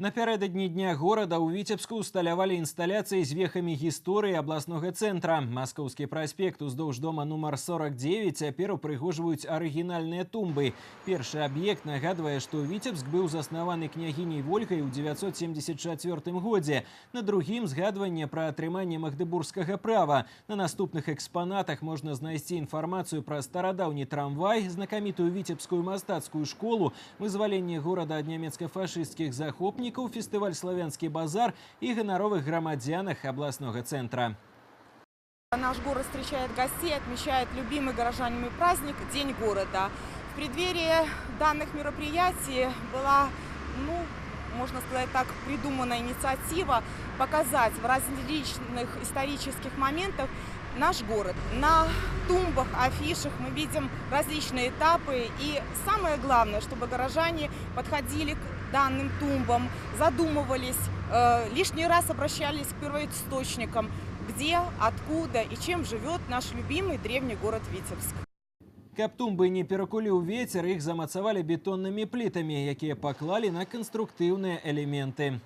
Напярэдадні Дня горада ў Віцебску усталявалі інсталяцыі з вехамі гісторыі абласнога цэнтра. Маскоўскі праспект уздоўж дома нумар 49 цяпер упрыгожваюць арыгінальныя тумбы. Першы аб'ект нагадвае, што Віцебск быў заснаваны княгіняй Вольгай у 974 годзе. На другім згадванне пра атрыманне магдэбургскага права. На наступных экспанатах можна знайсці інфармацыю пра старадаўні трамвай, знакамітую віцебскую мастацкую школу, вызваленне горада ад нямецка-фашысцкіх захопнікаў, фестываль «Славянскі базар» і ганаровых грамадзянах абласнога цэнтра. Наш город встречает гостей, отмечает любимый горожанами праздник – День города. В преддверии данных мероприятий была, ну, можно сказать так, придумана инициатива показать в различных исторических моментах наш город. На тумбах, афишах мы видим различные этапы. И самое главное, чтобы горожане подходили к данным тумбам, задумывались, лишний раз обращались к первоисточникам, где, откуда и чем живет наш любимый древний город Витебск. Каб тумбы не перакуліў вецер, іх замацавалі бетоннымі плітамі, якія паклалі на канструктыўныя элементы.